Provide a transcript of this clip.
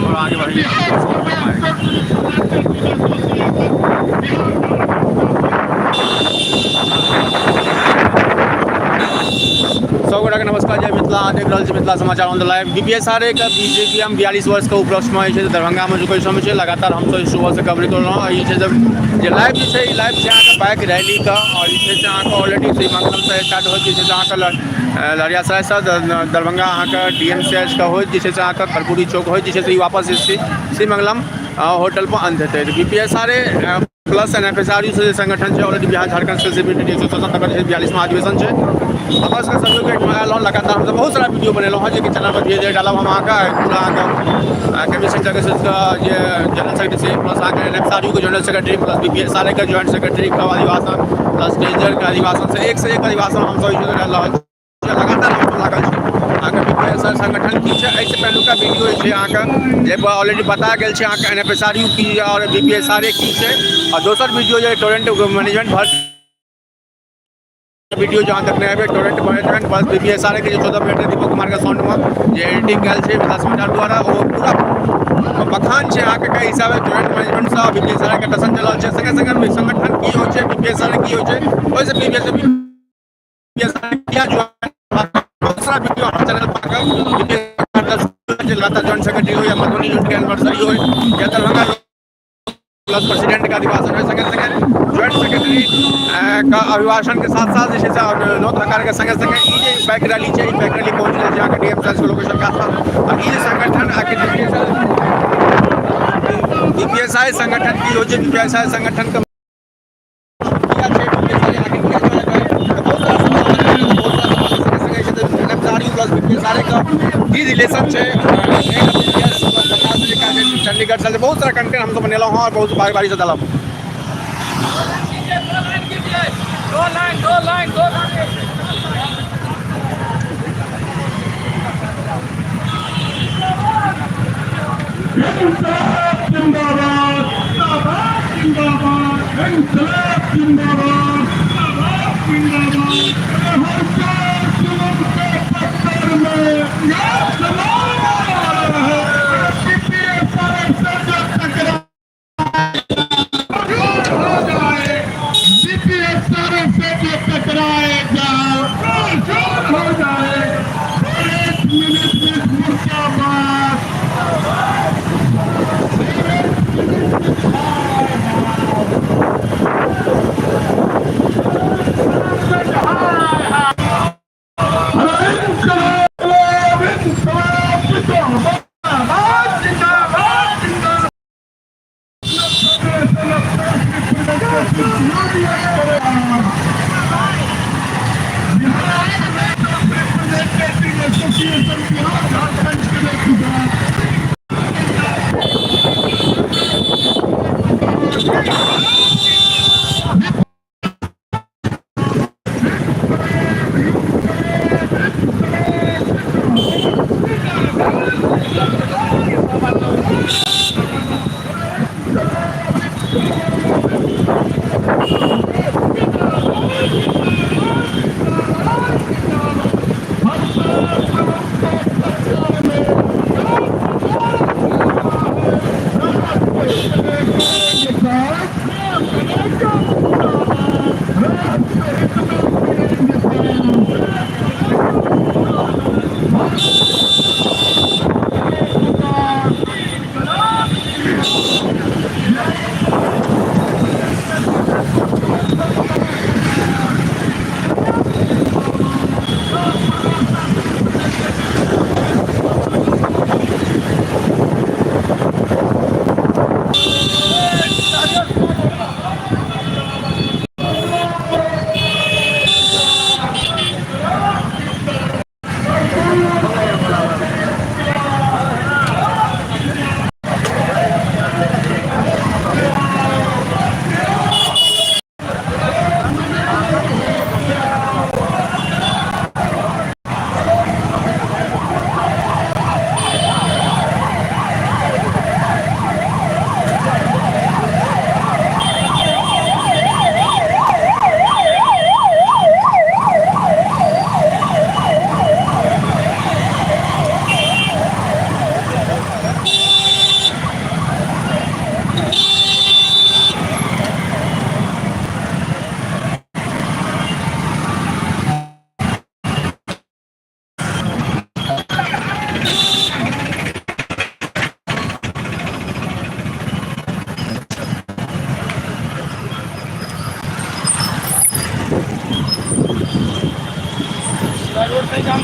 थोड़ा आगे बढ़िए। सब गोटाके नमस्कार, जय मिथिला। अहाँ देख रहल छी मिथिला समाचार ऑन the live. बीपीएसआरए के बीजेपीएम 42 वर्षके उपलक्ष्यमे जे छै दरभंगामे जो समय छै, लगातार हमसब सुबहसँ कवरेज कऽ रहलहुँ। ई छै जे लाइव जे छै, ई लाइव छै अहाँके बाइक रैलीके आओर जे छै से अहाँके ऑलरेडी श्रीमंगलमसँ स्टार्ट होइत जे छै से अहाँके लहरियासरायसँ दरभंगा अहाँके डी एम सी एच के होइत जे छै से अहाँके कर्पूरी चौक होइत जे छै से ई वापस जे छै श्रीमंगलम होटलपर अन्त हेतै। B P S R A plus N F S R U से जे संगठन छै already Bihar Jharkhand state civil association, तकर जे 42वां अधिवेशन छै। हमर सबके सहयोग एहिठमा आयल हँ। लगातार हमसब बहुत सारा वीडियो बनेलहुँ हँ, जेकि चैनल पर धीरे धीरे डालब हम। अहाँके पूरा अहाँके केबी सेंटरके जे जनरल सेक्रेटरी प्लस अहाँके N F S R U के general secretary plus B P S R A के ज्वाइंट सेक्रेटरी के अधिवासन प्लस ट्रेजर के अधिवासन से एक से एक अधिवासन हमसब जे छै रहल छी। लगातार हमसब लागल छी। अहाँके बी पी एस आर संगठन की छै, एहिसँ पहिलुका वीडियो जे छै अहाँके, जाहिपर ऑलरेडी बता गेल छै अहाँके N F S R U की आओर B P S R A की छै। आओर दोसर वीडियो जे टोरेंट मैनेजमेंट भर्ती वीडियो जहाँ देखने हेबै, torrent management plus B P S R के जे 14 मिनट दीपक कुमार के साउंडमे जे एडिटिंग कयल छै मिथिला समाचार द्वारा, ओ पूरा बखान छै अहाँके कई हिसाबे टोरेंट मैनेजमेंटसँ बी पी एस आर के टसन चलल छै। संगे संगे संगठन की होइ छै, बी पी एस आर की होइ छै, ओहिसँ बी पी एस किया दूसरा वीडियो अहाँ चैनल पर लगातार ज्वाइंट सेक्रेटरी हो या मधुबनी यूनिट के एनिवर्सरी हो या दरभंगा प्लस प्रेसिडेंट का अभिभाषण है, संगे संगे ज्वाइंट सेक्रेटरी का अभिभाषण के साथ साथ जे छै से नौ प्रकार के संगे संगे ई जे बाइक रैली छै, ई बाइक रैली पहुँच रहल छै अहाँके डीएम साहब के लोकेशन के आसपास। आ ई जे संगठन आखिर बीपीएसआई संगठन की होइ छै, बीपीएसआई संगठन के किया छै, बीपीएसआई आखिर किया ज्वाइन करे, बहुत सारा सवाल, बहुत सारा सवाल। संगे संगे छै एनएफआरयू प्लस बीपीएसआई का की रिलेशन छै, चंडीगढ़ से बहुत सारा कंटेंट हमसब बनेलहुँ हँ और बहुत बारी बारी से डालब। दो लाइन, दो लाइन, दो लाइन। इंकलाब जिंदाबाद, जिंदाबाद, इंकलाब जिंदाबाद, जिंदाबाद। हर चार जुलम के पत्थर में है बीपीएसआर से जो टकरा हो जाए, बीपीएसआर से जो टकराएगा हो जाए। एक मिनट में मुर्दाबाद। इंकलाब, इंकलाब जिंदाबाद, जिंदाबाद, जिंदाबाद। एसोसिएशन बिहार झारखंड के नेतृत्व से जान।